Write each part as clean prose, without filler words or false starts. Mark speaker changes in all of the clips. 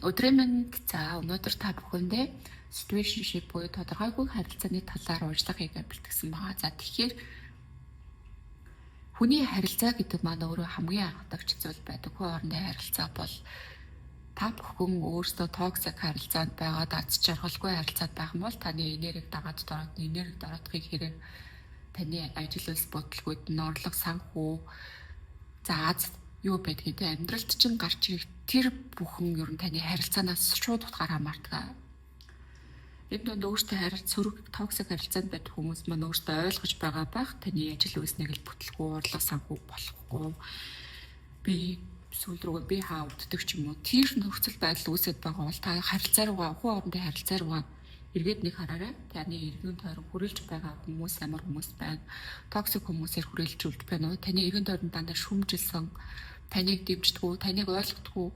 Speaker 1: Өдрийн мэнд. За, өнөөдөр та бүхэндээ situationship буюу тодорхойгүй харилцааны талаар уучлага хийгээ бэлтгэсэн байгаа. За, тэгэхээр хүний харилцаа гэдэг маань өөрөө хамгийн анхдагч зүйл байдаг. Хүн хоорондын харилцаа бол та бүхэн өөрсдөө toxic харилцаанд байгаа, аз жаргалгүй харилцаанд байх юм бол таны энерги дагаад дороод, энерги дороодохыг хэрэг таны ажил үйлс бодлогууд нь орлого, санхүү, за, аз юу байдгийг те, амьдралд чинь гарч ирэх тэр бүхэн ер нь таны харилцаанаас шууд утгаар хамаардаг. Энэ дунд өөртөө харилцаа сөрөг toxic харилцаанд байдаг хүмүүс маань өөртөө ойлгож байгаа байх. Таны ажил үйлснийг л бүтлэхгүй, орлого, санхүү болохгүй. Би сүүл рүүгээ би хаа өвддөг ч юм уу. Тэр нөхцөл байдал үүсэт байгаа бол та харилцаа руугаа, хүн хоорондын харилцаа руугаа эргээд нэг хараарай. Таны эргэн тойрон хүрээлж байгаа хүмүүс ямар хүмүүс байна? Toxic хүмүүсээр хүрээлжүүлж байна уу? Таны эргэн тойронд дандаа шүмжилсэн, таныг дэмждэггүй, таныг ойлгодоггүй,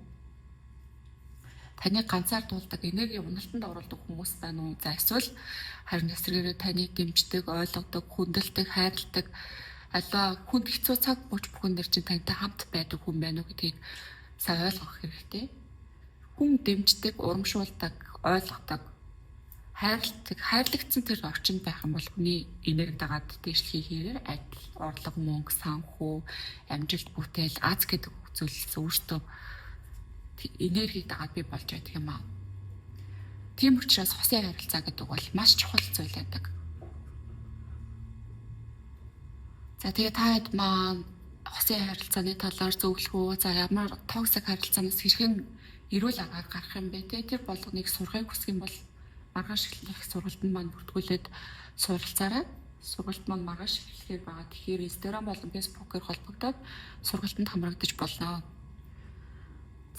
Speaker 1: таныг ганцаардуулдаг, энерги уналтанд оруулдаг хүмүүс байна уу? За, эсвэл харин эсрэгээрээ таныг дэмждэг, ойлгодог, хүндэлдэг, хайрладаг, аливаа хүнд хэцүү цаг мөч бүхэн дээр чинь тантай хамт байдаг хүн байна уу гэдгийг сайн ойлгох хэрэгтэй. Хүн дэмждэг, урамшуулдаг, ойлгодог, хайрладаг, хайрлагдсан тэр орчинд байх юм бол хүний энерги дагаад дээшлэхийг хийгээр адил, орлого, мөнгө, санхүү, амжилт, бүтээл, аз гэдэг зүйлс өөртөө энергийг дагаад бий болж байдаг юм аа. Тийм учраас хосын харилцаа гэдэг бол маш чухал зүйл байдаг. За, тэгээ та хэд маань хосын харилцааны талаар зөвлөгөө, за, ямар toxic харилцаанаас хэрхэн эрүүл агаар гарах юм бэ те, тэр болгоныг сурахыг хүсэх юм бол маргааш эхлэх сургалтанд маань бүртгүүлээд суралцаарай. Сургалт маань маргааш эхлэхээр байгаа. Тэгэхээр Instagram болон Facebook-оор холбогдоод сургалтанд хамрагдаж болно.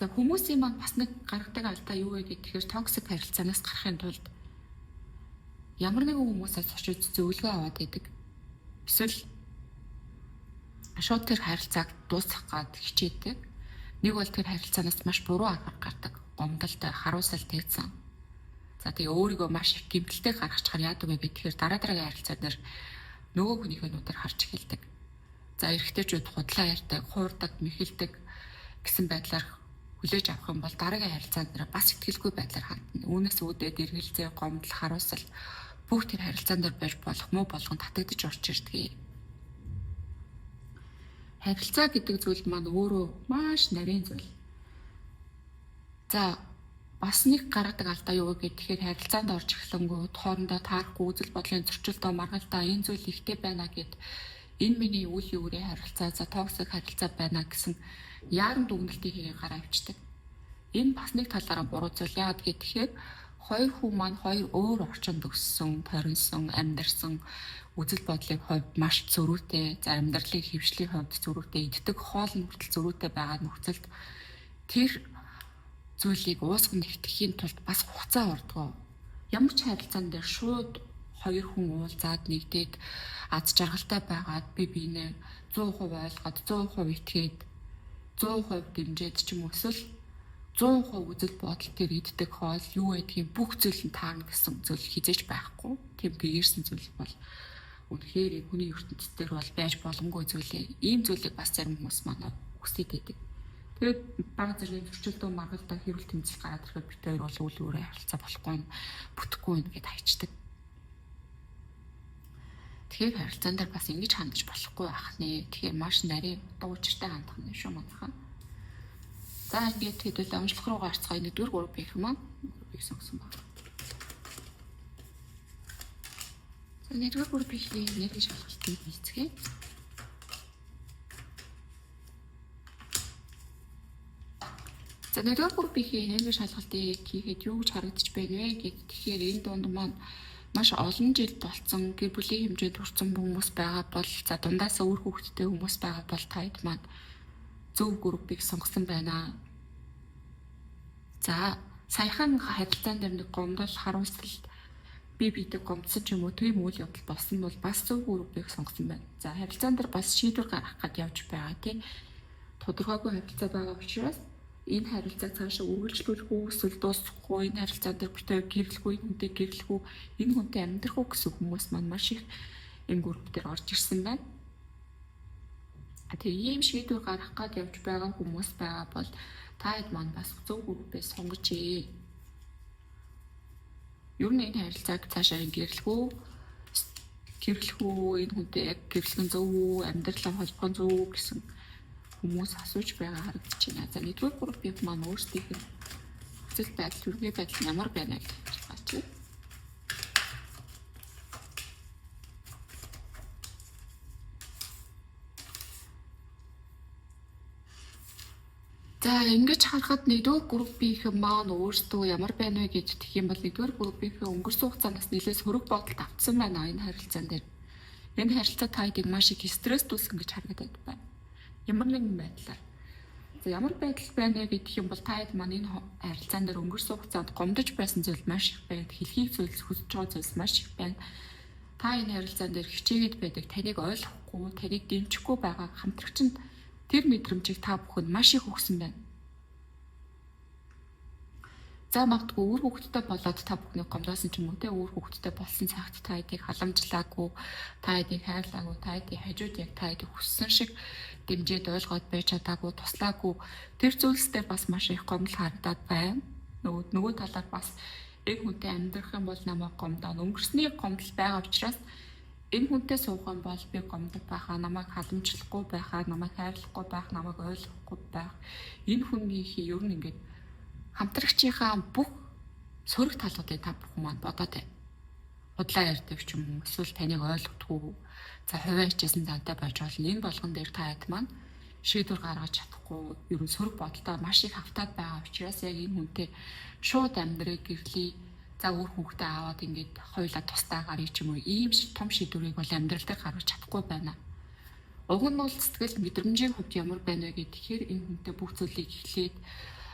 Speaker 1: За, хүмүүсийн маань бас нэг гаргадаг алдаа юу вэ гэхээр toxic харилцаанаас гарахын тулд ямар нэгэн хүмүүсээс очиж зөвлөгөө аваад идэг. Эсвэл шууд тэр харилцааг дуусгах гээд хичээдэг. Нэг бол тэр харилцаанаас маш буруу арга гардаг. Гомдолтой, харуулсал тэгсэн. За, тэгээ өөрийгөө маш их гэмтэлтэй гаргachаар яадаг вэ гэхээр дараа дараагийн харилцаа дээр нөгөө хүнийхээ нүдээр харж эхэлдэг. За, эрэгтэйчүүд худлаа ярьдаг, хуурдаг, мэхэлдэг гэсэн байдлаар хүлээж авах юм бол дараагийн харилцаанд дээр бас итгэлгүй байдлаар хандна. Үүнээс үүдээд эргэлзээ, гомдол, харуулсал бүх тэр харилцаан дээр байж болох муу болгон татагдаж орж ирдэг. Харилцаа гэдэг зүйл маань өөрөө маш нарийн зүйл. За, бас нэг гаргадаг алдаа юу вэ гэхээр харилцаанд орж эхлэнгүүт хоорондоо таарахгүй, үзэл бодлын зөрчилдөө, маргалдаа, энэ зүйл ихтэй байна гэд, энэ миний үйл үрээ харилцаа, за, toxic харилцаа байна гэсэн яаран дүгнэлтийг хийгээ гараа авчдаг. Энэ бас нэг талаараа буруу зүйл. Яагаад гэхээр хоёр хүн маань хоёр өөр орчинд өссөн, торинсон, амьдарсан, үзэл бодлын хувьд маш зөрүүтэй, за, амьдралын хэвшлийн хувьд зөрүүтэй, иддэг хоол нь хүртэл зөрүүтэй байгаа нөхцөлд тэр зүйлийг уусган нэгтгэхийн тулд бас хугацаа ордог. Ямар ч харилцаан дээр шууд хоёр хүн уулзаад нэгдээд аз жаргалтай байгаад би биенээ 100% ойлгоод, 100% итгээд, 100% дэмжиж ч юм уу, эсвэл 100% үзэл бодол, тэр иддэг хоол юу гэдгийг бүх зүйл нь таарна гэсэн зүйл хизээж байхгүй. Тийм гэрсэн зүйл бол үнэхээр хүний ертөнцийн дээр бол байж боломгүй зүйлээ. Ийм зүйлийг бас зарим хүмүүс манай хүсээд байдаг. Тэгээд баг зэргийн зөрчилдөө, маргалдаа, хэрүүл тэмцэл гараад ирэхэд бит хоёр бол үйл үрээ харилцаа болохгүй юм, бүтэхгүй юм гэд хайчдаг. Тэгэхээр харилцаан дээр бас ингэж хандаж болохгүй байх нэ. Тэгэхээр маш нарийн утга учиртай хандах нь шүү манайхан. За, ингээд хэдүүл онцлог руу гарцгаая. Нэгдүгээр групп их юм аа. Группийг сонгосон байна. За, нэгдүгээр группийн энерги шалгалтыг хийцгээе. За, нэгдүгээр группийн энерги шалгалтыг хийхэд юу гэж харагдчих байна вэ гэхэд, тэгэхээр энэ дунд маань маш олон жил болцсон гэр бүлийн хэмжээнд хүрсэн хүмүүс байгаа бол, за, дундаасаа үр хүүхэдтэй хүмүүс байгаа бол та хэд маань зөв группийг сонгосон байна. За, саяхан харилцаан дээр нэг гомдол, харуулсал, бие биедээ гомдсон ч юм уу, тийм үйл явдал болсон бол бас зөв группийг сонгосон байна. За, харилцаан дээр бас шийдвэр гаргах гээд явж байгаа тийм тодорхойгүй харилцаа байгаа учраас энэ харилцааг цаашаа үргэлжлүүлэх үү эсвэл дуусгах уу, энэ харилцаан дээр бит хоёр гэрлэх үү, энэ хүнтэй гэрлэх үү, энэ хүнтэй амьдрах уу гэсэн хүмүүс маань маш их энэ групп дээр орж ирсэн байна. Тэгээ ийм шийдвэр гаргах гээд явж байгаа хүмүүс байгаа бол Та хэд маань бас зөв группээ сонгожээ. Ер нь энэ харилцааг цаашаа гэрлэх үү? Гэрлэх үү? Энэ хүнтэй яг гэрлэх нь зөв үү? Амьдралаа холбох нь зөв үү гэсэн хүмүүс асууж байгаа харагдаж байна. За нэгдүгээр группийн маань өөрсдийнх нь нөхцөл байдал, ерөнхий байдал нь ямар байна гэж гарч байна. За ингэж харахад нэгдүгээр группийнхэн маань өөрсдөө ямар байна вэ гэж тэгэх юм бол нэгдүгээр группийнхэн өнгөрсөн хугацаанаас нэлээд сөрөг бодолд автсан байна энэ харилцаан дээр. Энэ харилцаа та хэдийг маш их стресс дүүсгэн гэж харагдаад байна. Ямар нэгэн байдлаар. За ямар байдал байна вэ гэх юм бол та хэд маань энэ харилцаан дээр өнгөрсөн хугацаанд гомдож байсан зүйл маш их байна. Хэлхийг зүйлс хүсэж байгаа зүйлс маш их байна. Та энэ харилцаан дээр хичээгээд байдаг, таныг ойлгохгүй, таныг дэмжихгүй байгаа хамтрагч нь тэр мэдрэмжийг та бүхэнд маш их өгсөн байна. За магадгүй үр хөвгттэй болоод та бүхнийг гомдоосон ч юм уу те үр хөвгттэй болсон цагт та эдийг халамжлаагүй, та эдийг хайрлаагүй, та эдийг хажууд яг та эдийг хүссэн шиг дэмжиж ойлгоод байж чадаагүй, туслаагүй тэр зүйлстэй бас маш их гомдол харагдаад байна. Нөгөө талаар бас энэ хүнтэй амьдрах юм бол намайг гомдоо. Өнгөрсний гомдол байгаа учраас энэ хүнтэй суух юм бол би гомдох байхаа, намайг халамжлахгүй байхаа, намайг хайрлахгүй байх, намайг ойлгохгүй байх. Энэ хүний ер нь ингээд хамтрагчийнхаа бүх сөрөг талуудыг та бүхэн маань бодоод байна. Худлаа ярьдаг ч юм уу, эсвэл таныг ойлгохгүй, за хувиа хичээсэн зантай байж болно. Энэ болгон дээр та хэд маань шийдвэр гаргаж чадахгүй, ер нь сөрөг бодолтой маш их автаад байгаа учраас яг энэ хүнтэй шууд амьдрыг гэрлээ. За өөр хүүхдээ аваад ингээд хоёулаа тусдаа гарыг ч юм уу, ийм том шийдвэрийг бол амьдрал дээр гаргаж чадахгүй байна. Уг нь бол сэтгэл мэдрэмжийн хувьд ямар байна вэ гэхээр энэ хүнтэй бүх зүйлийг эхлээд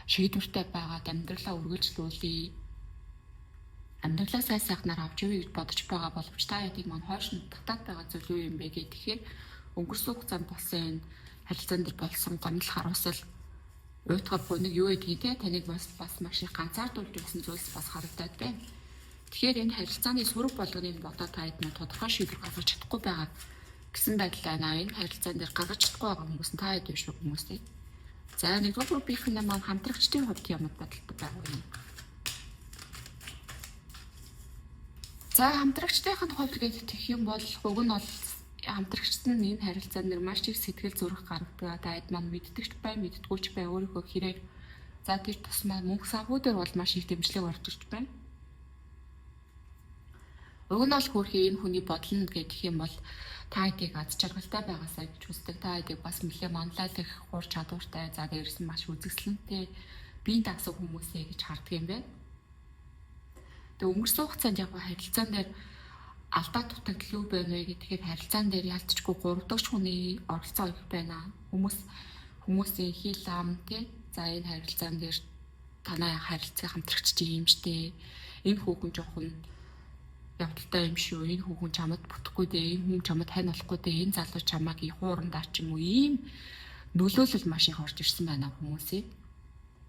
Speaker 1: шийдвэртэй байгаад амьдралаа үргэлжлүүлье. Амьдралаа сайн сайхнаар авч явъя гэж бодож байгаа боловч та хэдийг маань хойш нь татаад байгаа зүйл юу юм бэ гэхээр өнгөрсөн хугацаанд болсон энэ харилцаан дээр болсон гомдол харуулсал уйтгар буйныг юу гэдгийг те таныг бас маш их ганцаардуулж байсан зүйлс бас харагдаад байна. Тэгэхээр энэ харилцааны сөрөг болгоныг бодоод та хэд маань тодорхой шийдвэр гаргаж чадахгүй байгаа гэсэн байдлаа энэ харилцаан дээр гаргаж чадахгүй байгаа хүмүүс нь та хэд биш хүмүүс те. За нэгдүгээр группийнхэн маань хамтрагчдын хувьд ямар бодолтой байгаа вэ? За хамтрагчдын хувьд гэж тэгэх юм бол уг нь бол хамтрагчд нь энэ харилцаан дээр маш их сэтгэл зүрх гаргадаг. Та хэд маань мэддэгч бай, мэддэггүй ч бай өөрийнхөө хэрэг. За тэр тусмаа мөнх санхүү дээр бол маш их дэмжлэг орж ирж байна. Уг нь бол хөөрхий энэ хүний бодол нь гэх юм бол та хэдийг аз жаргалтай байгаасай гэж хүсдэг. Та хэдийг бас нэлээ манлайлах хур чадвартай, за дээрээс нь маш үзэсгэлэнтэй биеийн дагсан хүмүүсээ гэж хардаг юм байна. Тэгээ өнгөрсөн хугацаанд яг харилцаан дээр алдаа дутагдал юу байна вэ гэхээр харилцаан дээр ялцчгүй 3 дахь хүний оролцоо их байна. Хүмүүсийн хил ам тий. За энэ харилцаан дээр танай харилцаа хамтрагч чи юм штэ. Энэ хүүхэн жоохон явдалтай юм шүү. Энэ хүүхэн чамд бүтэхгүй дээ. Энэ хүн чамд хань болохгүй дээ. Энэ залуу чамайг хуурандаа ч юм уу ийм нөлөөлөл маш их орж ирсэн байна хүмүүсийн.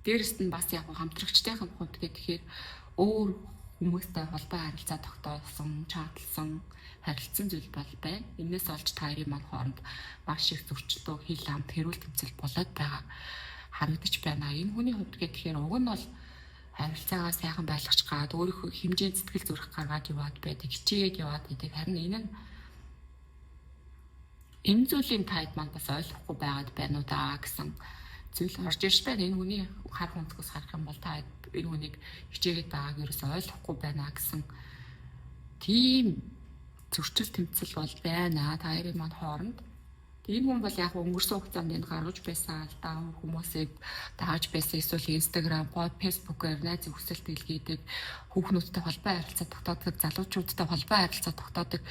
Speaker 1: Дээрэс нь бас яг хамтрагчдын хувьд гэхээр өөр хүмүүстэй холбоо харилцаа тогтоосон, чатлсан, харилцсан зүйл бол байна. Энээс олж та хоёрын маань хооронд маш их зөрчилдөө, хил амт, хэрүүл тэмцэл болоод байгаа харагдаж байна. Энэ хүний хувьд гэхээр уг нь бол харилцаагаа сайхан байлгах гад өөрийнхөө хэмжээнд сэтгэл зүрх гаргаад яваад байдаг, хичээгээд яваад байдаг. Харин энэ нь энэ зүйлийн таад маань бас ойлгохгүй байгаад байна уу даа гэсэн зүйл орж ирж байна. Энэ хүний хар хүнцгээс харах юм бол та энэ хүнийг хичээгээд байгааг ерөөсөй ойлгохгүй байна гэсэн тийм зөрчил тэмцэл бол байна. Та хоёрын маань хооронд. Энэ хүн бол яг өнгөрсөн хугацаанд энэ гаргаж байсан алдаа хүмүүсийг дааж байсан эсвэл Instagram, Facebook-ээр найз хүсэлт илгээдэг, хүүхнүүдтэй холбоо харилцаа тогтоодог, залуучуудтай холбоо харилцаа тогтоодог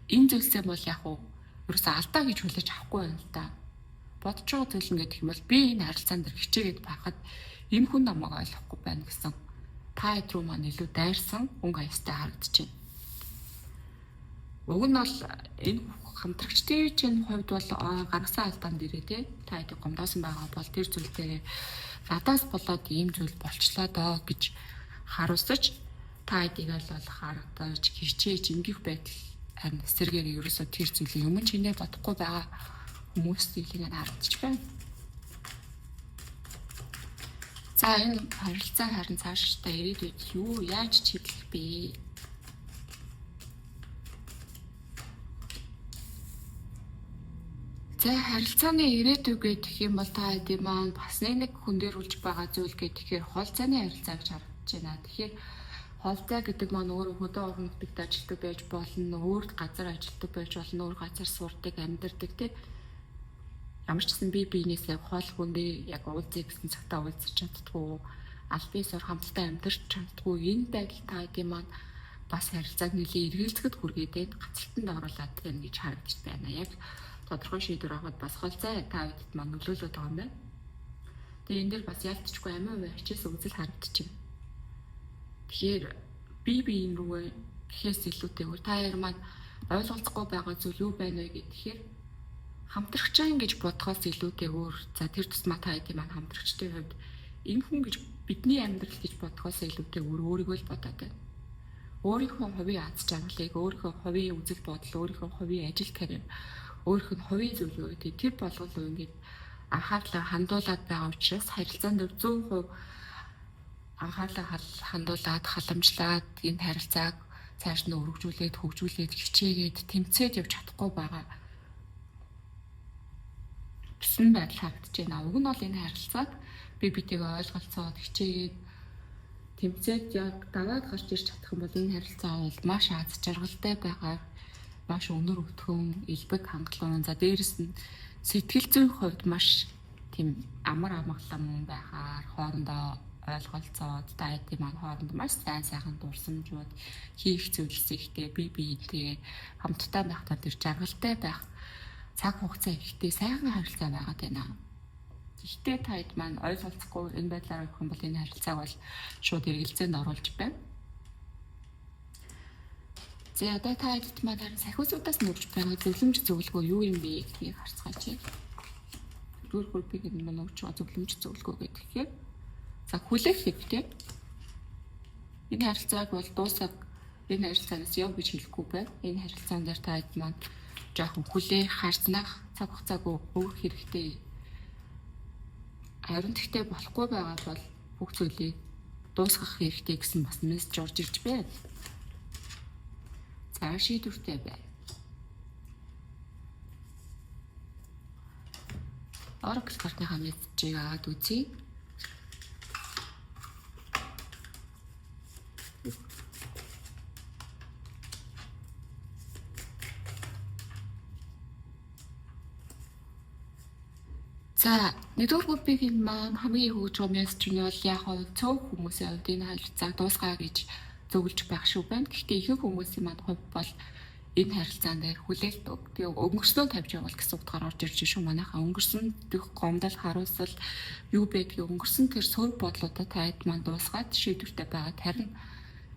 Speaker 1: энэ зүйлсээ бол яг ерөөсөө алдаа гэж хүлээж авахгүй байна л да. Бодож байгаа зүйл нь гэх юм бол би энэ харилцаан дээр хичээгээд байхад энэ хүн намайг ойлгохгүй байна гэсэн та хэд рүү маань илүү дайрсан өнгө аястай харагдаж байна. Уг нь бол энэ хамтрагчдын чинь хувьд бол гаргасан алдаан дээрээ те та хэдийг гомдоосон байгаа бол тэр зүйл дээрээ надаас болоод ийм зүйл болчлоо доо гэж харуулсаж та хэдийг л харагдаж хичээж ингэх байдал харин эсэргээр ерөөсөө тэр зүйлийг юм чинээ бодохгүй байгаа хүмүүс зүйлийг харагдаж байна. За энэ харилцаа харин цаашдаа ирээдүйд юу яаж чиглэх бэ? За харилцааны ирээдүй гэх юм бол та хэдийн маань бас нэг хүн дээр үлж байгаа зүйл гэхээр хол зайны харилцаа гэж харагдаж байна. Тэгэхээр хол зай гэдэг маань өөрөө хөдөө орон нутагт ажилладаг байж болно, өөр газар ажилладаг байж болно, өөр газар сурдаг, амьдардаг тий. Ямар ч гэсэн бие биенээсээ хол хүндээ яг уулзъя гэсэн цагтаа уулзах чаддгүй, аль биесээр хамтдаа амьдарч чаддгүй энэ байдал та хэдийн маань бас харилцааг нэлээд эргэлзэхэд хүргээд байна, гацалтанд оруулаад байна гэж харагдаж байна. Яг тодорхой шийдвэр авахад бас хол зай та хэдэд маань нөлөөлөд байгаа юм байна. Тэгээ энэ дэр бас ялтчгүй амиа хувиа хичээс үзэл харагдчихэв. Тэгэхээр бие биеийн рүүгээ гэхээс илүүтэйгээр та хоёр маань ойлголцохгүй байгаа зүйл юу байна вэ гэхээр хамтрагчаа гэж бодхоос илүүтэйгээр за тэр тусмаа та хэдийн маань хамтрагчдын хувьд энэ хүн гэж бидний амьдрал гэж бодхоос илүүтэйгээр өөрийгөө л бодоод байна. Өөрийнхөө хувийн аз жаргалыг, өөрийнхөө хувийн үзэл бодол, өөрийнхөө хувийн ажил карьер, өөрийнх нь хувийн зүйлүүд тэр болгол ингээд анхаарлаа хандуулад байгаа учраас харилцаан дээр 100% анхаарлаа хандуулад, халамжлаад энэ харилцааг цааш нь өргөжүүлээд, хөгжүүлээд, хичээгээд, тэмцээд явж чадахгүй байгаа гэсэн байдал харагдаж байна. Уг нь бол энэ харилцааг би битэйгээ ойлголцоод, хичээгээд, тэмцээд яг даваад гарч ирж чадах юм бол энэ харилцаа бол маш аз жаргалтай байгаа, маш өнөр өвтгөн, элбэг хангалуун. За дээрэс нь сэтгэл зүйн хувьд маш тийм амар амгалан байхаар хоорондоо ойлголцоод та хэдийн маань хооронд маш сайн сайхан дурсамжууд хийх зүйлс ихтэй, бие биентэй хамтдаа байхдаа тэр жаргалтай байх цаг хугацаа ихтэй сайхан харилцаа байгаад байна. Гэхдээ та хэд маань ойлголцохгүй энэ байдлаар явах юм бол энэ харилцааг бол шууд эргэлзээнд оруулж байна. За одоо та хэдд маань харин сахиусуудаас нөрж байгаа зөвлөмж зөвлөгөө юу юм бэ гэдгийг харцгаая. Дөрөв группийг энэ маань өгч байгаа зөвлөмж зөвлөгөө гэхээр за хүлээх хэрэгтэй. Энэ харилцааг бол дуусах, энэ харилцаанаас яв гэж хэлэхгүй байна. Энэ харилцаан дээр та хэд маань жоохон хүлээх, харзнах цаг хугацааг өгөх хэрэгтэй. Харин тэгтээ болохгүй байгаа бол бүх зүйлийг дуусгах хэрэгтэй гэсэн бас мессеж орж ирж байна. За шийдвэртэй бай. Oracle картныхаа мессежийг аваад үзье. За нэгдүгээр группийн маань хамгийн их өгж байгаа мессеж нь бол яг нь цөөх хүмүүсийн хувьд энэ харилцааг дуусгая гэж зөвлөж байх шүү байна. Гэхдээ ихэнх хүмүүсийн маань хувьд бол энэ харилцаан дээр хүлээлт тэгээ өнгөрснөө тавьж явуул гэсэн утгаар орж ирж шүү. Манайхаа өнгөрсөн дэх гомдол, харуулсал юу байдгийг өнгөрсөн тэр сөрөг бодлуудаа та хэд маань дуусгаад шийдвэртэй байгаа. Харин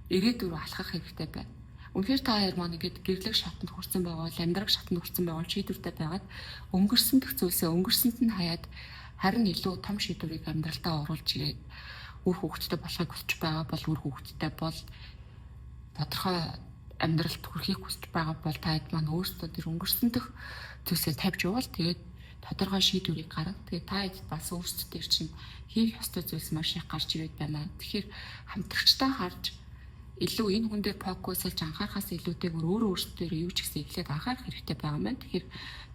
Speaker 1: ирээдүй рүү алхах хэрэгтэй байна. Үнэхээр та хоёр маань ингээд гэрлэг шатанд хүрсэн байгаа бол, амьдрах шатанд хүрсэн байгаа бол шийдвэртэй байгаад өнгөрсөн дэх зүйлсээ өнгөрсөнд нь хаяад харин илүү том шийдвэрийг амьдралтаа оруулж ирээд үр хүүхэдтэй болохыг хүсэж байгаа бол үр хүүхэдтэй бол тодорхой амьдралд хүрэхийг хүсэж байгаа бол та хэд маань өөрсдөө тэр өнгөрсөн дэх зүйлсээ тавьж явуул тэгээд тодорхой шийдвэрийг гарга. Тэгээд та хэд бас өөрсдөө тэр чинь хийх ёстой зүйлс маш их гарч ирээд байна. Тэгэхээр хамтрагчтай харж илүү энэ хүн дээр фокуслж анхаарахаас илүүтэйгээр өөрөө өөрсдөө юу ч гэсэн эхлээд анхаарах хэрэгтэй байгаа юм байна. Тэгэхээр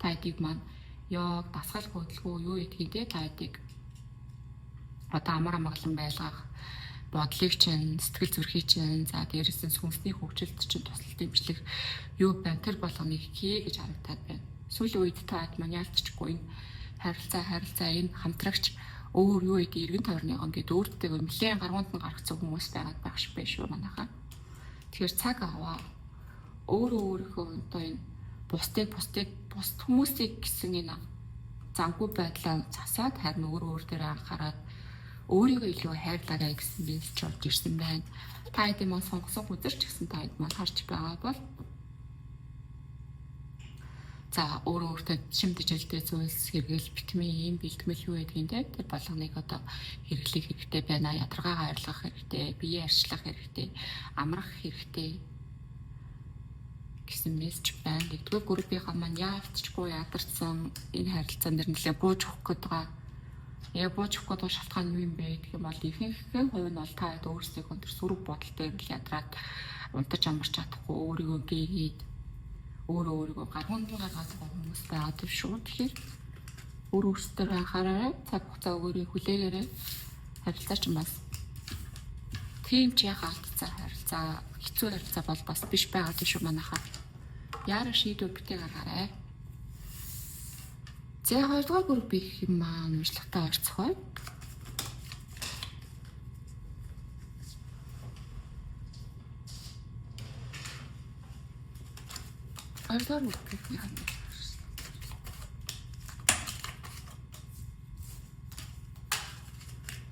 Speaker 1: та хэдийг маань йог, дасгал хөдөлгөөн юу гэдгийг те та хэдийг одоо амар амгалан байлгах бодлыг чинь, сэтгэл зүрхийг чинь, за дээрээс нь сүнсний хөгжилд чинь тусалт дэмжлэг юу байна тэр болгоныг хий гэж харагдаад байна. Сүүлийн үед та хэд маань яалтчгүй энэ харилцаа энэ хамтрагч өөр юу гэдэг эргэн тойрныгоо ингээд өөртөө нэлээд гаргуунд нь гаргацсан хүмүүс байгаад байх шиг байх шүү манайхаа. Тэгэхээр цаг аваа өөрөө өөрийнхөө одоо энэ бусдыг бус хүмүүсийг гэсэн энэ зангүй байдлаа засаад харин өөрөө өөр дээр анхаарад өөрийгөө илүү хайрлаарай гэсэн мессеж орж ирсэн байна. Та хэдийн маань сонгосон хүзэрч гэсэн та хэд маань харж байгаа бол за өөрөө өөртөө шим тэжээлтэй зүйлс хэрэгэл битмийн ийм бэлтгэл юу гэдгийг те тэр болгоныг одоо хэрэглэх хэрэгтэй байна. Ядаргаагаа арилгах хэрэгтэй, биеэ арчлах хэрэгтэй, амрах хэрэгтэй гэсэн мессеж байна. Нэгдүгээр группийнхаа маань яалтчгүй ядарсан энэ харилцаан дээр нэлээ бууж өгөх гээд байгаа Яг бууж өгөх гэдэг шалтгаан юу юм бэ гэх юм бол ихэнх хувь нь бол та өөрсдийнхөө тэр сөрөг бодолтой юм л ядраад унтаж амарч чадахгүй өөрийгөө гээгээд өөрөө өөрийгөө гаргуун гаргаад байгаа хүмүүс байгаа тийм шүү. Тэгэхээр өөр өөрсдөө анхаараарай. Цаг хугацаа өгөөрэй, хүлээгээрэй. Харилцаа ч бас тийм ч яхаа алдцаа харилцаа хэцүү харилцаа бол бас биш байгаа тийм шүү манайхаа. Яара шийдвэр битээ гаргаарай. За хоёрдугаар групп их юм маань уншлагатай орцгоё. Хоёрдугаар групп их юм.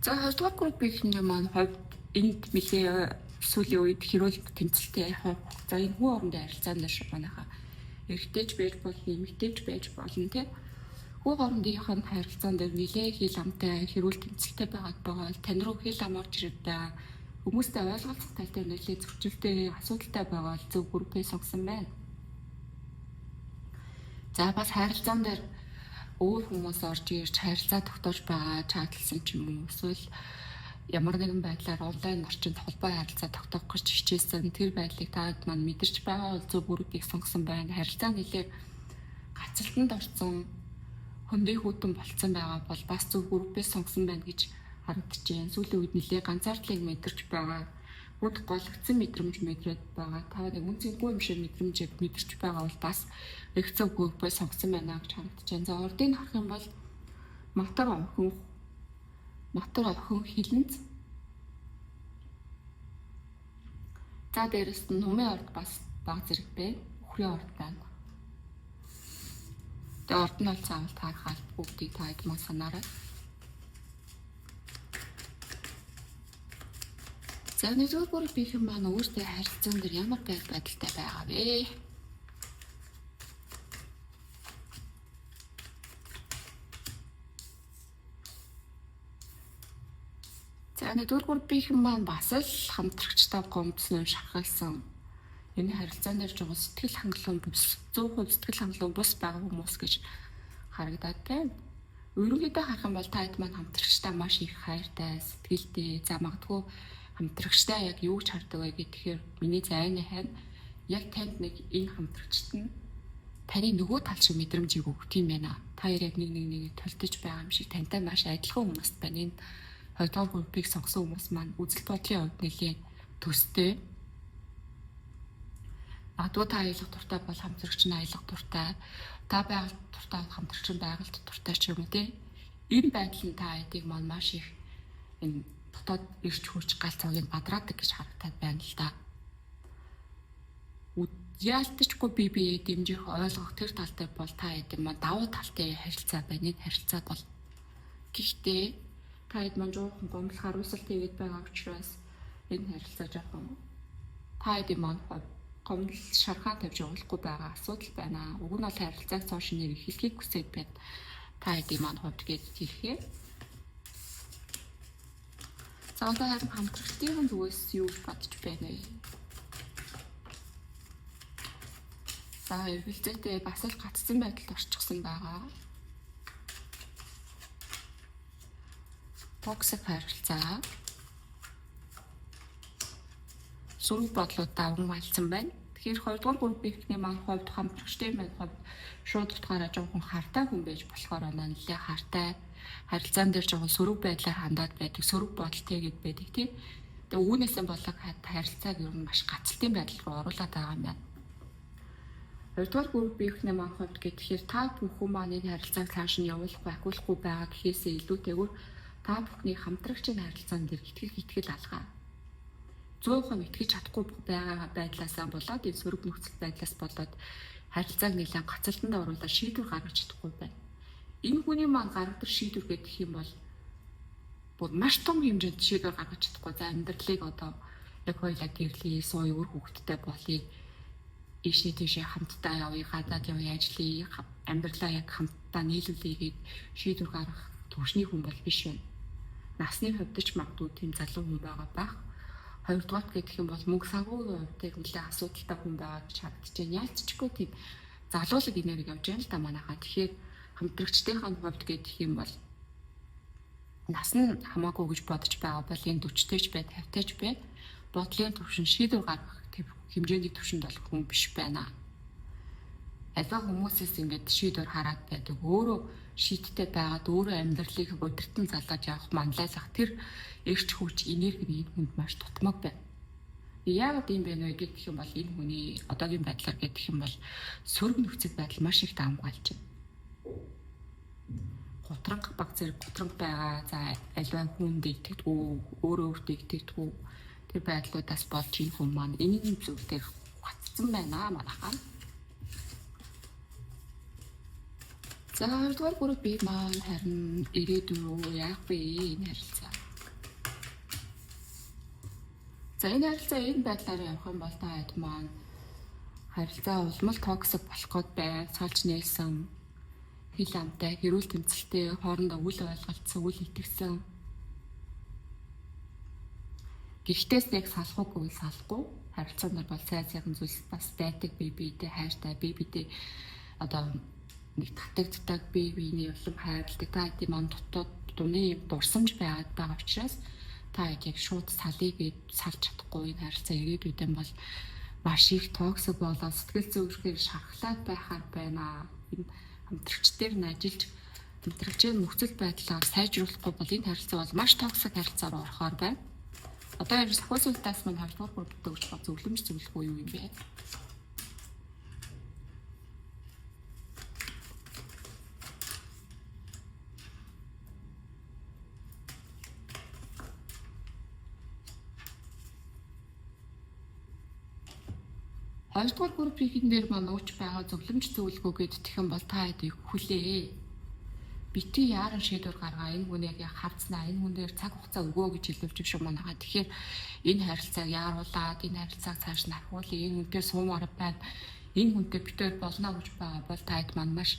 Speaker 1: За хоёрдугаар группийн маань хувьд энд нэлээ сүүлийн үед хэрүүл тэмцэлтэй хувь. За энэ хүн орондын харилцаан дээр шиг манайхаа эрэгтэйч байж болно, эмэгтэйч байж болно тий. Хүү хоорондынх нь харилцаан дээр нэлээ хил амтай хэрүүл тэмцэлтэй байгаад байгаа бол тань руу хил ам орж ирээд байгаа. Хүмүүстэй ойлголцох тал дээр нэлээ зөрчилтэй асуудалтай байгаа бол зөв группээ сонгосон байна. За бас харилцаан дээр өөр хүмүүс орж ирж харилцаа тогтоож байгаа чатлсан ч юм уу эсвэл ямар нэгэн байдлаар онлайн орчинд холбоо харилцаа тогтоох гэж хичээсэн тэр байдлыг та маань мэдэрч байгаа бол зөв бүрүүдийг сонгосон байна. Харилцаа нэлээ гацалтанд орсон хөндий хүүтэн болцсон байгаа бол бас зөв группээ сонгосон байна гэж харагдаж байна. Сүүлийн үед нэлээ ганцаардлыг мэдэрч байгаа. Хүнд гологдсон мэдрэмж мэдрээд байгаа. Та нэг үн цэнгүй юм шиг мэдрэмж мэдэрч байгаа бол бас их зөв группээ сонгосон байна гэж харагдаж байна. За урдыг харах юм бол матар охин хилэнц. За дээрэс нь нумын орд бас баг зэрэг бэ. Үхрийн орд байна. Тэгээ орд нь бол заавал таарах бүгдийг та хэд мөн санаарай. За нэгдүгээр группийн маань өөртөө харилцаан дээр ямар байдалтай байгаа вэ? За нэгдүгээр группийн маань бас л хамтрагчтай гомдсон, шархалсан. Энэ харилцаан дээр жоохон сэтгэл хангалуун бус, 100% сэтгэл хангалуун бус байгаа хүмүүс гэж харагдаад байна. Ерөнхийдөө харах юм бол та хэд маань хамтрагчтай маш их хайртай, сэтгэлтэй. За магадгүй хамтрагчтай яг юу ч хардаг вэ гэхээр миний зайны хань яг танд нэг энэ хамтрагчт нь таны нөгөө тал шиг мэдрэмжийг өгөх юм байна. Та хоёр яг нэг нэг толдож байгаа юм шиг тантай маш адилхан хүмүүст байна. Энэ хоёрдугаар группийг сонгосон хүмүүс маань үзэл бодлын хувьд нэлээд төстэй. Магадгүй та аялах дуртай бол хамтрагч нь аялах дуртай, та байгальд дуртай бол хамтрагч нь байгальд дуртай ч юм уу тий. Энэ байдал нь та хэдийг маань маш их энэ дотоод ирч хурж гал цогийг бадраадаг гэж харагдаад байна л да. Яалтчгүй бие биеэ дэмжих, ойлгох тэр талтай бол та хэд маань давуу талтай харилцаа байна. Энэ харилцаа бол гэхдээ та хэд маань жоохон гомдол хариуцалт хийгээд байгаа учраас энэ харилцаа жоохон та хэдийн маань гомдол шархаа тавьж явуулахгүй байгаа асуудал байна. Уг нь бол харилцааг цоо шинээр эхлэхийг хүсээд байна. Та хэдийн маань хувьд гэж хэлэхээр. За одоо харин хамтрагчдын зүгээс юу гэж бодож байна вэ? За эргэлзээтэй бас л гацсан байдалд орчихсон байгаа. Токсик харилцаа. Сөрөг бодлууд даван малцсан байна. Тэгэхээр хоёрдугаар группийнхний маань хувьд хамтрагчдын маань хувьд шууд утгаараа жоохон хартай хүн байж болохоор байна. Нэлээ хартай харилцаан дээр жоохон сөрөг байдлаар хандаад байдаг, сөрөг бодолтой гэд байдаг тий. Тэгээ үүнээсээ болоод харилцааг ер нь маш гацалтын байдал руу оруулаад байгаа юм байна. Хоёрдугаар группийнхний маань хувьд гэхээр та бүхэн маань энэ харилцааг цааш нь явуулахгүй, ахиулахгүй байгаа гэхээсээ илүүтэйгээр та бүхний хамтрагчийн харилцаан дээр итгэл алгаа. 100% итгэж чадахгүй байгаа байдлаасаа болоод энэ сөрөг нөхцөл байдлаас болоод харилцааг нэлээд гацалтанд оруулаад шийдвэр гаргаж чадахгүй байна. Энэ хүний маань гаргадаг шийдвэр гэх юм бол бүр маш том хэмжээнд шийдвэр гаргаж чадахгүй. За амьдралыг одоо яг хоёлаа гэрлэе, сууя, үр хөвгттэй болъё, ийшээ тийшээ хамтдаа явъя, гадаад явъя, ажиллая, амьдралаа яг хамтдаа нийлүүлье гээд шийдвэр гаргах төвшний хүн бол биш байна. Насны хувьд ч магадгүй тийм залуу хүн байгаа бах. Хоёрдугаарт гэх юм бол мөнгө санхүүгийн хувьд нэлээд асуудалтай хүн байгаа гэж харагдаж байна. Яалтчгүй тийм залуулаг энерги явж байна л да манайхаа. Тэгэхээр хамтрагчдынхаа хувьд гэх юм бол Нас нь хамаагүй гэж бодож байгаа бол энэ 40-тэйч бай, 50-тэйч бай бодлын төвшин шийдвэр гаргах хэмжээний төвшөнд бол хүн биш байна. Альва хүмүүсээс ингээд шийдвэр хараад байдаг. Өөрөө шийдтэй байгаад өөрөө амьдралыг удирдан залгаж явах, манлайлах тэр эрч хүч, энерги нь энэ хүнд маш тутмаг байна. Яагаад ийм байна вэ гэх юм бол энэ хүний одоогийн байдлаар гэх юм бол сөрөг нөхцөл байдал маш их давамгайлж байна. Гутранг баг зэрэг гутранг байгаа. За аливаа хүнд итгэдэггүй, өөрөө өөртөө итгэдэггүй тэр байдлуудаас болж энэ хүн маань энэ зүйл дээр гацсан байна манайхаа. За хоёрдугаар групп би маань харин ирээдүй рүү яах вэ энэ харилцаа. За энэ харилцаа энэ байдлаар явах юм бол та хэд маань харилцаа улмал toxic болох гээд байна. Цолж нээлсэн хил амтай, хэрүүл тэмцэлтэй, хоорондоо үл ойлголцсон, үл итгэсэн. Гэхдээ яг салахгүй салахгүй харилцаанд бол сайн сайхан зүйлс бас байдаг, бие биедээ хайртай, бие биедээ одоо нэг татагддаг, бие биений улам хайрладаг. Та хэдийн маань дотоод дуны юм дурсамж байгаад байгаа учраас та хэд яг шууд салъя гэж салж чадахгүй энэ харилцаа ирээдүйдэн бол маш их toxic болоод сэтгэл зүйн шархлаад байхаар байна. Энэ хамтрагч дээр нь ажиллаж хамтрагчийн нөхцөл байдлаа сайжруулахгүй бол энэ харилцаа бол маш toxic харилцаа руу орохоор байна. Одоо энэ сахиусуултаас маань хоёрдугаар групптэй өгч байгаа зөвлөмж зөвлөгөө юу юм бэ? Хоёрдугаар группийн дээр маань өгч байгаа зөвлөмж зөвлөгөө гэдэг юм бол та хэдийг хүлээ. Бити яаран шийдвэр гаргаа, энэ хүнийг яг хавцнаа, энэ хүн дээр цаг хугацаа өгөө гэж хэлүүлж шүү манайхаа. Тэгэхээр энэ харилцааг яаруулад, энэ харилцааг цааш нь ахиулъя, энэ хүнтэй суумаар байна, энэ хүнтэй битээр болно гэж байгаа бол та хэд маань маш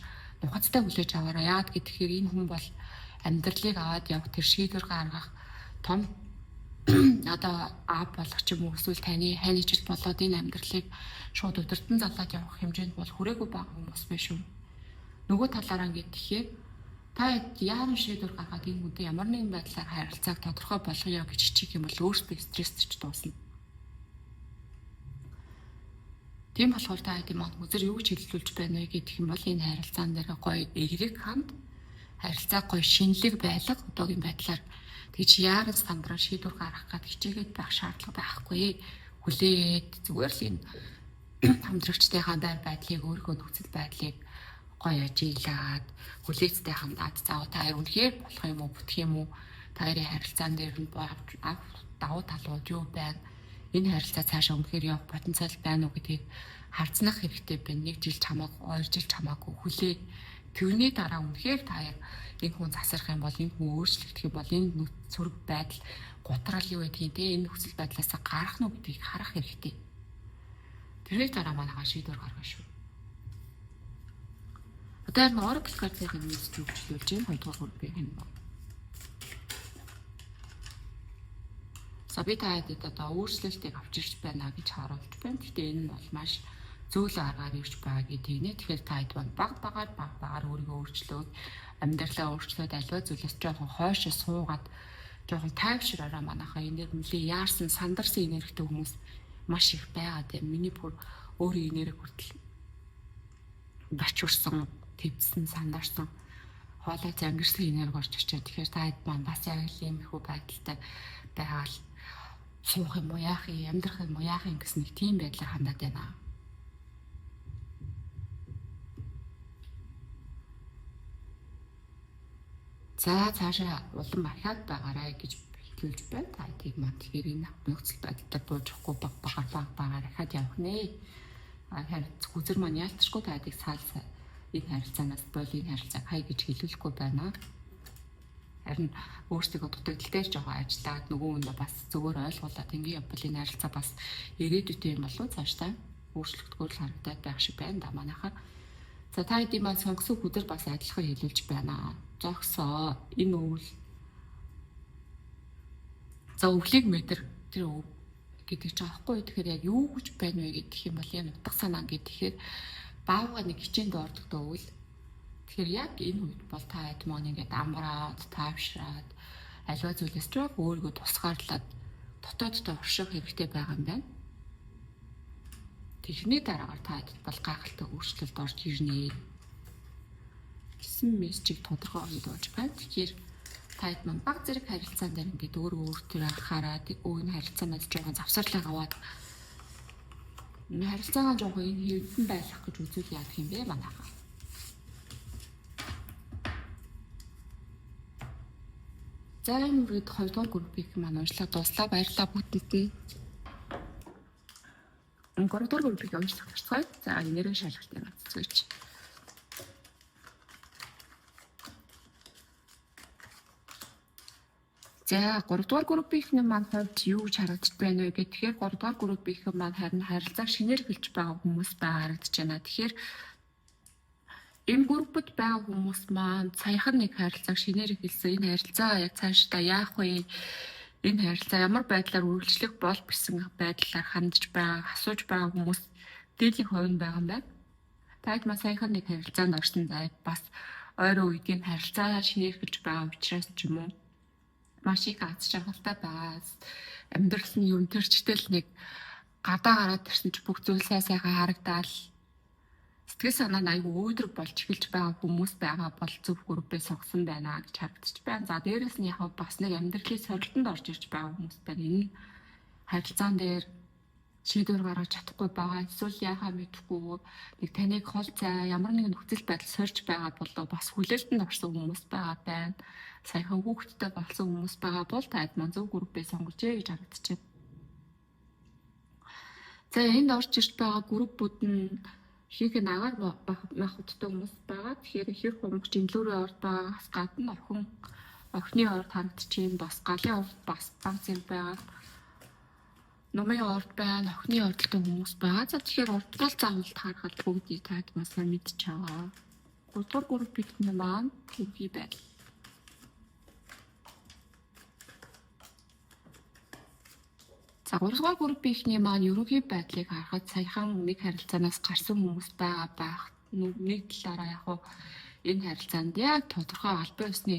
Speaker 1: нухацтай хүлээж аваарай. Яагаад гэхээр энэ хүн бол амьдралыг аваад явах тэр шийдвэр гаргах том одоо аав болох ч юм уу эсвэл таны хань ижил болоод энэ амьдралыг шууд удирдан залаад явах хэмжээнд бол хүрээгүй байгаа хүмүүс биш үү. Нөгөө талаараа ингээд тэгэхээр та яаран шийдвэр гаргаад энэ хүнтэй ямар нэгэн байдлаар харилцааг тодорхой болгоё гэж хичээх юм бол өөртөө стрессч дуусна. Тийм болохоор та хэдийн маань үзэр юу гэж хэллүүлж байна вэ гэх юм бол энэ харилцаан дээр гоё эерэг ханд, харилцаа гоё шинэлэг байлга одоогийн байдлаар тэгж яаран самбараа шийдвэр гаргах гээд хичээгээд байх шаардлага байхгүй. Хүлээд зүгээр л энэ хамтрагчдынхаа байр байдлыг өөрийнхөө нөхцөл байдлыг гоё ажиглаад хүлээцтэй хандаад за та хоёр үнэхээр болох юм уу бүтэх юм уу, та хоёрын харилцаан дээр нь давуу талууд юу байна, энэ харилцаа цаашаа үнэхээр явах потенциал байна уу гэдгийг харцнах хэрэгтэй байна. Нэг жил ч хамаагүй, 2 жил ч хамаагүй хүлээ. Тэрний дараа үнэхээр та хоёр энэ хүн засарх юм бол, энэ хүн өөрчлөгдөх юм бол, энэ сөрөг байдал гутрал юу гэдгийг те энэ нөхцөл байдлаасаа гарах нь уу гэдгийг харах хэрэгтэй. Тэрний дараа манайхаа шийдвэр гаргана шүү. Одоо харин Oracle картыг нэмж хөгжүүлж байна. Хоёрдугаар группийн юм байна. За би та хэдэд одоо өөрчлөлтийг авчирч байна гэж харуулж байна. Гэхдээ энэ нь бол маш зөөлөн аргаар ирж байгаа гэдгийг нэ. Тэгэхээр та хэд баг багаар өөрийгөө өөрчлөөд, амьдралаа өөрчлөөд аливаа зүйлээс жоохон хойшоо суугаад жоохон тайвшраараа манайхаа энэ дэр нэлийн яарсан, сандарсан энергитэй хүмүүс маш их байгаа тийм. Миний бүр өөрийн энерги хүртэл бачуурсан, твдсэн, сандарсан, хоолой зангирсан энерги орж ирчээ. Тэгэхээр та хэд маань бас яг л ийм их байдалтай байгаа л суух юм уу, яах юм, амьдрах юм уу, яах юм гэсэн нэг тийм байдлаар хандаад байна. За цаашаа улам ахиад байгаарай гэж хэлж байна. Та тийг маань тэгэхээр энэ нөхцөл байдлаар бууж өгөхгүй баг багаар ахиад явах нэ. Харин хүзэр маань яалтчгүй та тийг саал энэ харилцаанаас бол энэ харилцааг хай гэж хэлүүлэхгүй байна. Харин өөрсдийнхөө дутагдал дээр жоохон ажиллаад нөгөө хүндээ бас зөвөр ойлгуулад ингэ явбал энэ харилцаа бас ирээдүйтэй юм болов цаашдаа өөрчлөгдөхөөр л харагдаад байх шиг байна да манайхаа. За та хэдийн маань сонгосон хүдэр бас адилхан хэлүүлж байна. Зогсоо энэ өвөл. За өвлийг мэдэр тэр өв гэдэг чинь аахгүй. Тэгэхээр яг юу гэж байна вэ гэдэг юм бол яг утга санаа гэхээр баавга нэг хичээнд ордог дөө өвөл. Тэгэхээр яг энэ үед бол та хэд маань ингээд амраад, таавшраад, Аливаа зүйлээс жоох өөрийгөө тусгаарлаад дотооддоо орших хэрэгтэй байгаа юм байна. Тэрхний дараагаар та бол гайхалтай өөрчлөлт орж ирнэ гэсэн мессежийг тодорхой ойлгож байна. Тэгэхээр та хэд маань баг зэрэг харилцаан дээр ингээд өөрөө өөртөө анхаарад өөр харилцаанаас жоохон завсарлага аваад харилцаагаа жоохон энэ хэвдэн байлгах гэж үзвэл яах юм бэ манайхаа. За энэ үргээд 2 дугаар группийг маань уншлаа дууслаа. Баярлалаа бүгдэнд нь. 3 дугаар группийг уншлах гарцгаая. За нэрээ шалгалтыг гаццгооч. За 3 дугаар группийн маань хувьд юу гэж харагдаж байна вэ гэхээр тэгэхээр 3 дугаар группийн маань харин харилцааг шинээр эхэлж байгаа хүмүүс байгаа харагдаж байна. Тэгэхээр энэ группд байгаа хүмүүс маань саяхан нэг харилцааг шинээр эхэлсэн. Энэ харилцаа яг цаашдаа яах вэ? Энэ харилцаа ямар байдлаар үргэлжлэх бол гэсэн байдлаар хандж байгаа, асууж байгаа хүмүүс дийлэнх хувь нь байгаа юм байна. Таад маань саяхан нэг харилцаанд орсон зай бас ойрын үед энэ харилцаа шинээр эхэлж байгаа учраас ч юм уу маш их аз жаргалтай байгаа. Амьдрал нь юм төрчтэй л нэг гадаа гараад ирсэн чи бүх зүйл сайн сайхан харагдаал сэтгэл санаа нь айгүй өөдрөг болж эхэлж байгаа хүмүүс байгаа бол зөв группээ сонгосон байна гэж харагдчих байна. За дээрэс нь яг бас нэг амьдралын сорилтонд орж ирж байгаа хүмүүс байна. Энэ харилцаан дээр шийдвэр гаргаж чадахгүй байгаа. Эсвэл яахаа мэдэхгүй нэг таныг хол цай ямар нэгэн нөхцөл байдал сорж байгаа болоо бас хүлээлтэнд орсон хүмүүс байгаа байна. Саяхан хүүхэдтэй болсон хүмүүс байгаа бол та маань зөв группээ сонгожээ гэж харагдчихэв. За энд орж ирж байгаа группүүд нь ихэнх нь агаар махбодтой хүмүүс байгаа. Тэгэхээр хэр хумгч эмнэлүүрийн орд байгаагаас гадна охины орд харагдчихээн, бас галын орд бас баг зэрэг байгаа. Нумын орд байна, охины ордтой хүмүүс байгаа. За тэгэхээр урдгал заавал таарахад бүгдийг таад бас мэдж байгаа. 3 дугаар группийн маань хөвгий байдал. За 3 дугаар группийнхний маань ерөнхий байдлыг харахад саяхан нэг харилцаанаас гарсан хүмүүс байгаа байх. Нэг талаараа яг хуу энэ харилцаанд яг тодорхой албан ёсны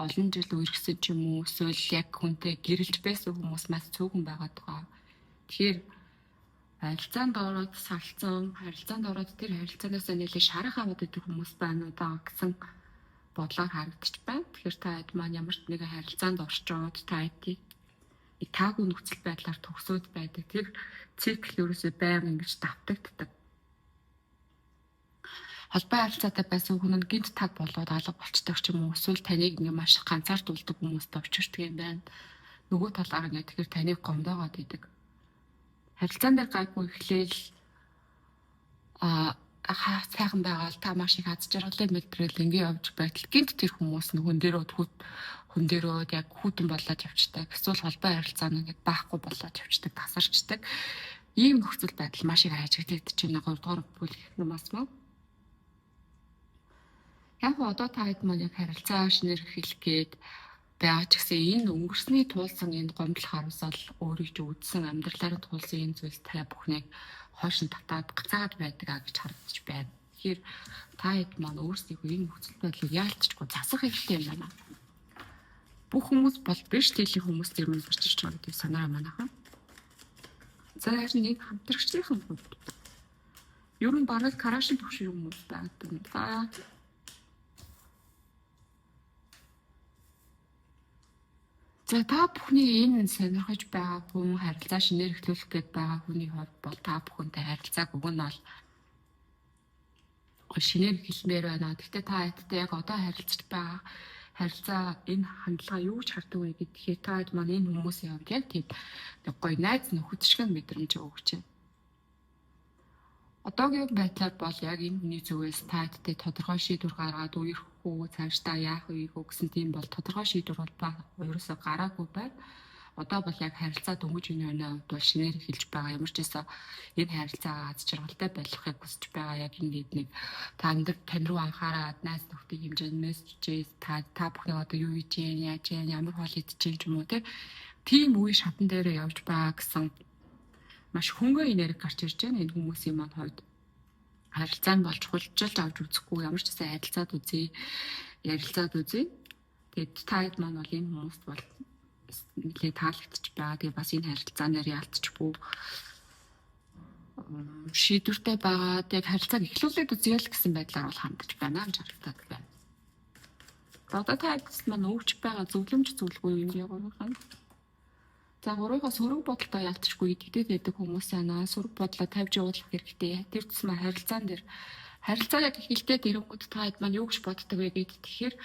Speaker 1: олон жил үерхсэн ч юм уу эсвэл яг хүнтэй гэрэлж байсан хүмүүс маш цөөхөн байгаад байгаа. Тэгэхээр харилцаанд ороод салцсан, харилцаанд ороод тэр харилцаанаас нэлээд шарах аваад идэх хүмүүс байна уу даа гэсэн бодлоор харагдчих байна. Тэгэхээр та хэд маань ямар ч нэгэн харилцаанд орчоод та хэдийг таагүй нөхцөл байдлаар төгсөөд байдаг. Тэр цикл ерөөсөө байнга ингэж давтагддаг. Холбоо харилцаатай байсан хүн нь гинт таг болоод алга болчдөг ч юм уу эсвэл таныг ингээ маш ганцаардуулдаг хүмүүстэй учирдаг юм байна. Нөгөө талаар ингээ тэгэхээр таныг гомдоогоод идэг. Харилцаан дээр гайгүй эхлээл сайхан байгаа л та маш их аз жаргалыг мэдрэл ингээ явж байтал гинт тэр хүмүүс нь хүн дээрөө яг хүүтэн болоод явцдаг. Эсвэл холбоо харилцаа нь ингээд байхгүй болоод явцдаг, тасарчдаг. Ийм нөхцөл байдал маш их ажиглагдаж байна. 3 дугаар бүлэг юмас маа. Яг одоо та хэд маань яг харилцаа шинээр эхлэх гээд байгаа ч гэсэн энэ өнгөрсний туулсан энэ гомдол харамсал өөрийг ч үүдсэн амьдралаараа туулсан энэ зүйлс та бүхнийг хойш нь татаад гацаагаад байдаг а гэж харагдаж байна. Тэгэхээр та хэд маань өөрсдийнхөө энэ нөхцөл байдлыг яалтчгүй засах хэрэгтэй юм байна. Бүх хүмүүс бол биш дийлэх хүмүүс тэр мөн гарч ирж байгаа гэдгийг санаарай манайхан. За харин энэ хамтрагчдын хувьд ер нь бараг карашин төвшин хүмүүс байдаг юм да. За та бүхний энэ сонирхож байгаа хүн харилцаа шинээр эхлүүлэх гээд байгаа хүний хувьд бол та бүхэнтэй харилцааг уг нь бол шинээр эхэлмээр байна. Гэхдээ та хэдтэй яг одоо харилцаж байгаа харилцаа энэ хандлага юу гэж хардаг вэ гэхээр та хэд маань энэ хүмүүсийн хувьд яг тийм нэг гоё найз нөхөд шиг мэдрэмж өгч байна. Одоогийн байдлаар бол яг энэ хүний зүгээс та хэдтэй тодорхой шийдвэр гаргаад үерх үү, цаашдаа яах вэ гэсэн тийм бол тодорхой шийдвэр бол ерөөсөө гараагүй байна. Одоо бол яг харилцаа дөнгөж энэ өнөө хувьд бол шинээр эхэлж байгаа. Ямар ч байсан энэ харилцаагаа аз жаргалтай байлгахыг хүсэж байгаа. Яг энэ нэг та өндөр тань руу анхаарад найз нөхдийн хэмжээнд мессежээс та бүхний одоо юу хийж гин, яаж гин, ямар хоол идэж гин ч юм уу тийм үе шатан дээр явж байгаа гэсэн маш хөнгөн энерги гарч ирж байна энэ хүмүүсийн маань хувьд. Харилцаа нь болж хулжилж авч үзэхгүй ямар ч гэсэн харилцаад үзье, ярилцаад үзье. Тэгээд та хэд маань бол энэ хүмүүст бол нэлээд таалагдчих байгаа. Тэгээ бас энэ харилцаан дээр яалтчгүй шийдвэртэй байгаа. Тэгээд харилцааг эхлүүлээд үзье л гэсэн байдлаар бол хандаж байна гэж харагдаад байна. Одоо та хэд маань өгч байгаа зөвлөмж зүйлгүй юм яг гурван. За, гурвынхаа сөрөг бодолтой ялтчгүй идэвхтэй байдаг хүмүүс байна. Сөрөг бодлоо тавьж явуулах хэрэгтэй. Тэр тусмаа харилцаан дээр харилцаа яг эхэлтэй дэрэнгүүд та хэд маань юу гэж боддог вэ гэдэг. Тэгэхээр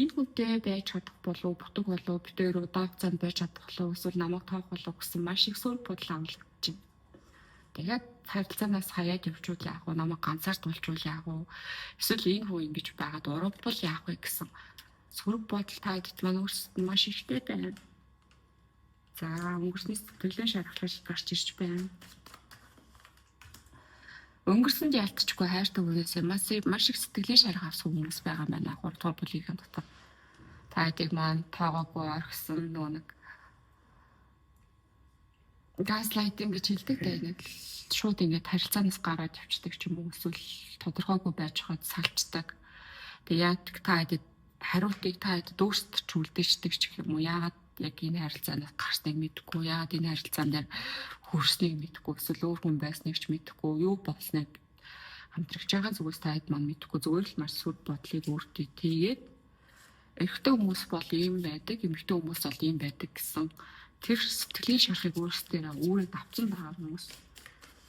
Speaker 1: энэ хүнтэй байж чадах болов, бүтэг болов, бид хоёр удаан хугацаанд байж чадах болов, эсвэл намайг тоох болов гэсэн маш их сөрөг бодол амлагдаж байна. Тэгээд харилцаанаас хаяад явчвал яах вэ? Намайг ганцаар тулчвал яах вэ? Эсвэл энэ хүн ингэж байгаад урвал яах вэ гэсэн сөрөг бодол та хэдд маань өөрсдөд нь маш ихтэй байна. За, өнгөрсний сэтгэлийн шархлал гарч ирж байна. Өнгөрсөнд ялтчгүй хайртай хүнээсээ маш их сэтгэлийн шарх авсан хүмүүс байгаа байна. 3 дугаар бүлгийн дотор. Та хэдийг маань тоогоогүй орхисон, нөгөө нэг gaslighting гэж хэлдэг дээ. Нэг шууд ингээд харилцаанаас гараад явцдаг ч юм уу, эсвэл тодорхойгүй байж хаад салцдаг. Тэгээ яг та хэдэд хариултыг та хэдэд өөрсдөд ч үлдээчдэг ч гэх юм уу. Яагаад яг энэ харилцаанаас гарсныг мэдэхгүй, яагаад энэ харилцаан дээр хүрснийг мэдэхгүй, эсвэл өөр хүн байсныг ч мэдэхгүй, юу болсныг хамтрагч байгаа зүгээс та хэд маань мэдэхгүй, зүгээр л маш сүр бодлыг өөртөө тийгээд эрэгтэй хүмүүс бол ийм байдаг, эмэгтэй хүмүүс бол ийм байдаг гэсэн тэр сэтгэлийн шархыг өөрсдөө үүрээд авсан байгаа хүмүүс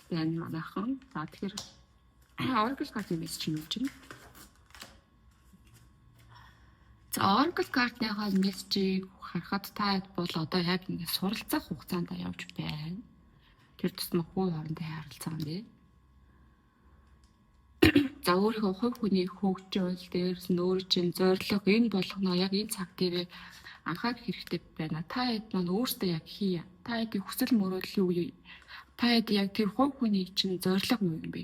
Speaker 1: байна манайхан. За, тэгэхээр Oracle card-ын мессеж нь юу гэж байна? За, Oracle card-ныхаа мессежийг харахад та бол одоо яг ингэ суралцах хугацаанд явж байна. Тэр тусмаа хүү хоорондын харилцаа юм бэ. За, өөрийнхөө хувь хүний хөгжил, дээрс нь өөр чинь зорилго энэ болгоно яг энэ цаг дээрээ анхаарах хэрэгтэй байна. Та хэд маань өөртөө яг хий. Та хэдийн хүсэл мөрөөдөл юу юу? Та хэд яг тэр хувь хүний чинь зорилго юу юм бэ?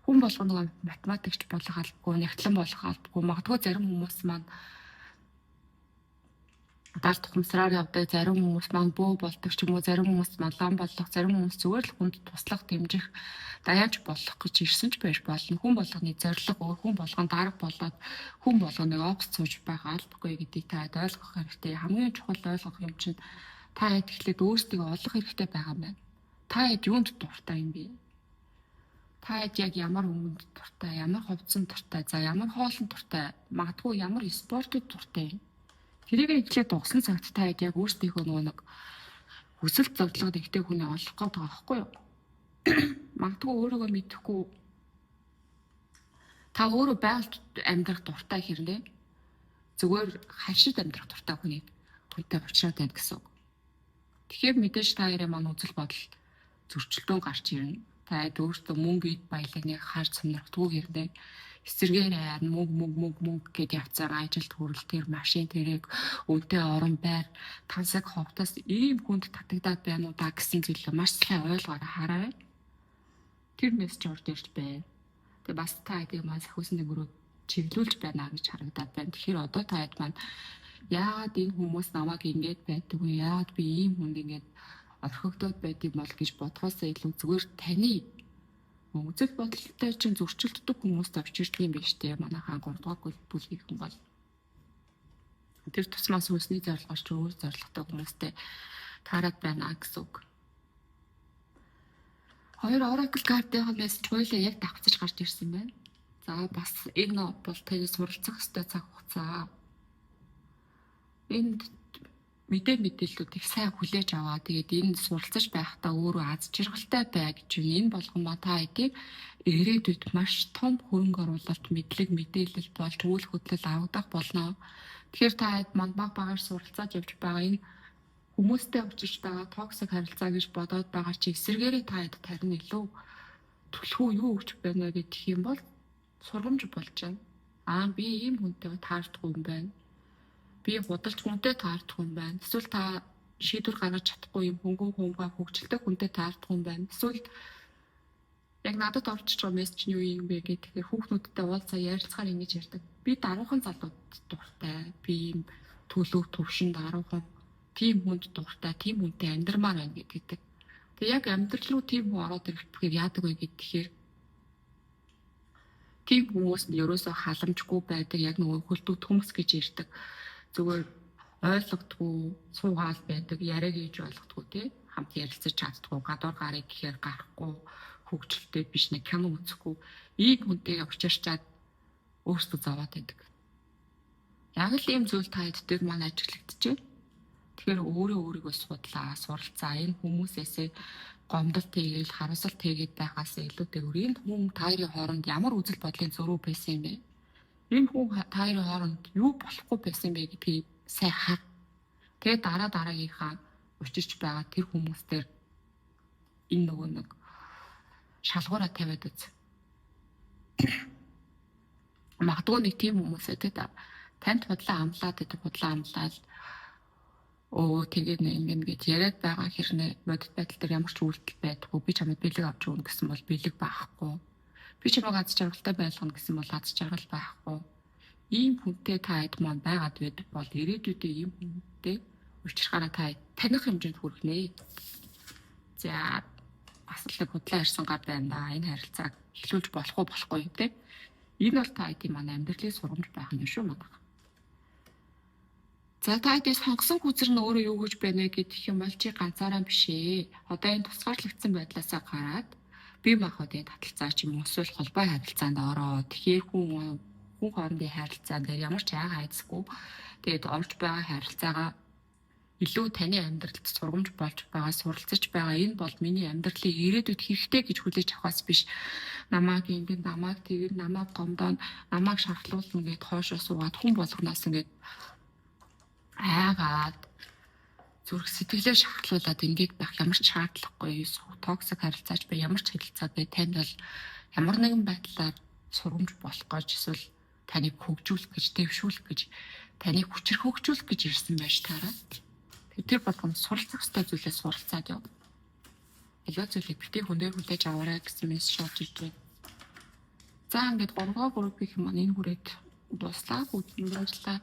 Speaker 1: Хүн болгоно математикч болох албагүй, нягтлан болох албагүй. Магадгүй зарим хүмүүс маань гал тухамсраар явдаг, зарим хүмүүс маань бөө болдог ч юм уу, зарим хүмүүс маань лам болох, зарим хүмүүс зүгээр л хүнд туслах, дэмжих, даяарч болох гэж ирсэн ч байж болно. Хүн болгоны зорилго өөр, хүн болгон дарга болоод, хүн болгоныг офис сууж байх албагүй гэдгийг та ойлгох хэрэгтэй. Хамгийн чухал ойлгох юм чинь та хэд эхлээд өөрсдийгөө олох хэрэгтэй байгаа юм байна. Та хэд юунд дуртай юм бэ? Та хэд яг ямар өнгөнд дуртай, ямар хувцсанд дуртай, за ямар хоолнд дуртай, магадгүй ямар спортод дуртай юм. Тэрийг эхлээд дугсан цагт та яг өөрсдийнхөө нөгөө нэг хүсэл зорилго нэгтэй хүний олох гээд байгаа байхгүй юу? Магадгүй өөрийгөө мэдэхгүй, та өөрөө байгальд амьдрах дуртай хэрнээ зүгээр хашид амьдрах дуртай хүнийг хүнтэй уулзраад байна гэсэн үг. Тэгэхээр мэдээж та хоёрын маань үзэл бодол зөрчилдөөн гарч ирнэ. Та өөртөө мөнгө эд баялаг нэг харж сонирхдаггүй хэрнээ эсэргээр мөнгө, мөнгө, мөнгө, мөнгө гэд явцаар ажилд хүрэл, тэр машин, тэрэг, үнэтэй орон байр, тансаг хувцас ийм хүнд татагдаад байна уу да гэсэн зүйлээ маш сайн ойлгоорой, хараарай. Тэр мессеж орж ирж байна. Тэгээ бас та хэдийг маань сахиусны өрөө чиглүүлж байна гэж харагдаад байна. Тэгэхээр одоо та хэд маань яагаад энэ хүмүүс намайг ингэж байдаг вэ? Яагаад би ийм хүнд ингэж орхигдоод байдаг бол гэж бодохоосоо илүү зүгээр таны үзэл бодолтой чинь зөрчилддөг хүмүүст авч ирдэг юм биш үү? Манайхаа 3 дугаар бүлгийнхэн бол тэр тусмаа сүнсний зорилгоор ч өөр зорилготой хүмүүстэй таарад байна гэсэн үг. Хоёр Oracle card-ийн мессеж хоёулаа яг давхцаж гарч ирсэн байна. За, бас энэ бол таны суралцах ёстой цаг хугацаа. Энд мэдээллүүдийг сайн хүлээж аваа. Тэгээд энэ суралцаж байхдаа өөрөө аз жаргалтай бай гэж байна. Энэ болгон ба та хэдийг ирээдүйд маш том хөрөнгө оруулалт, мэдлэг, мэдээлэл болж үйл хөдлөл авагдах болно. Тэгэхээр та хэд манд баг багаар суралцаад явж байгаа энэ хүмүүстэй учирч байгаа toxic харилцаа гэж бодоод байгаа чи эсэргээрээ та хэд тарин илүү түлхүү юу өгч байна гэх юм бол сургамж болж байна. Аа, би ийм хүнтэй таардгүй юм байна, би худалч хүнтэй таардах юм байна. Эсвэл та шийдвэр гаргаж чадахгүй юм хөнгөн хумгаа хөгжилтэй хүнтэй таардах юм байна. Эсвэл яг надад орчиж байгаа мессеж нь юу юм бэ гэхээр хүүхнүүдтэй уулзаа ярилцахаар ингэж ярьдаг. Би даруухан залууд дуртай. Би ийм төлөв төвшин даруухан тийм хүнд дуртай, тийм хүнтэй амьдрмаар байна гэдэг. Тэгээ яг амьдрал руу тийм хүн ороод ирэхээр яадаг вэ гэхээр тийм хүмүүс нь ерөөсөө халамжгүй байдаг. Яг нөгөө хөлдөө төмс гэж ярьдаг. Зүгээр ойлгодгүй суугаал байдаг, яриа хийж ойлгодгүй тий, хамт ярилцаж чаддгүй, гадуур гарыг гэхээр гарахгүй, хөгжилтэй биш, нэг кино үзэхгүй ийм хүнтэйгээ учирчаад өөрсдөө зовоод байдаг. Яг л ийм зүйл та хэд дээр маань ажиглагдчихэв. Тэгэхээр өөрөө өөрийгөө судлаа, суралцаа. Энэ хүмүүсээсээ гомдол тэгээл, харамсал тэгээд байхаас илүүтэйгээр энэ хүн та хоёрын хооронд ямар үзэл бодлын зөрүү байсан юм бэ? Энэ хүн та хоёрын хооронд юу болохгүй байсан бэ гэдгийг сайн хар. Тэгээд дараа дараагийнхаа учирч байгаа тэр хүмүүстээр энэ нөгөө нэг шалгуураа тавиад үз. Магадгүй нэг тийм хүмүүс ээ танд худлаа амлаад гэдэг, худлаа амлаад өө тэгээд нэг ингэн гэж яриад байгаа хэрнээ бодит байдал дээр ямар ч үйлдэл байдаггүй. Би чамайг бэлэг авч өгнө гэсэн бол бэлэг байхгүй. Би чамайг аз жаргалтай байлгана гэсэн бол аз жаргал байхгүй. Ийм хүнтэй та хэд маань байгаад байдаг бол ирээдүйдээ ийм хүнтэй учрахаараа та таних хэмжээнд хүрэх нэ. За, бас л нэг худлаа ярьсан гар байна да. Энэ харилцааг эхлүүлж болох уу, болохгүй юм те. Энэ бол та хэдийн манай амьдралын сургамж байх юм шүү, манайх. За, та хэдийн сонгосон хүзэр нь өөрөө юу гэж байна гэдэг юм бол чи ганцаараа биш ээ. Одоо энэ тусгаарлагдсан байдлаасаа гараад бие махбодын таталцаа ч юм уу эсвэл холбоо харилцаанд ороо. Тэгэхээр хүн хүн хоорондын харилцаа дээр ямар ч айгаа айдасгүй, тэгээд орж байгаа харилцаагаа илүү таны амьдралд сургамж болж байгаа, суралцаж байгаа, энэ бол миний амьдралын ирээдүйд хэрэгтэй гэж хүлээж авахаас биш, намайг ингэн, намайг тэгэн, намайг гомдоон, намайг шархлуулна гэд хойшоо суугаад хүн болгоноос ингээд айгаад, зүрх сэтгэлээ шархлуулад ингээд байх ямар ч шаардлагагүй. Toxic харилцаач бай, ямар ч харилцаа бай, танд бол ямар нэгэн байдлаар сургамж болох гэж, эсвэл таныг хөгжүүлэх гэж, дэвшүүлэх гэж, таныг хүчрэх хөгжүүлэх гэж ирсэн байж таараа. Тэр болгонд суралцах ёстой зүйлээ суралцаад яв. Аливаа зүйлийг битгий хүн дээр хүлээж аваарай гэсэн мессеж орж ирж байна. За, ингээд 3 дугаар группийн маань энэ хүрээд дууслаа. Бүгдэнд баярлалаа.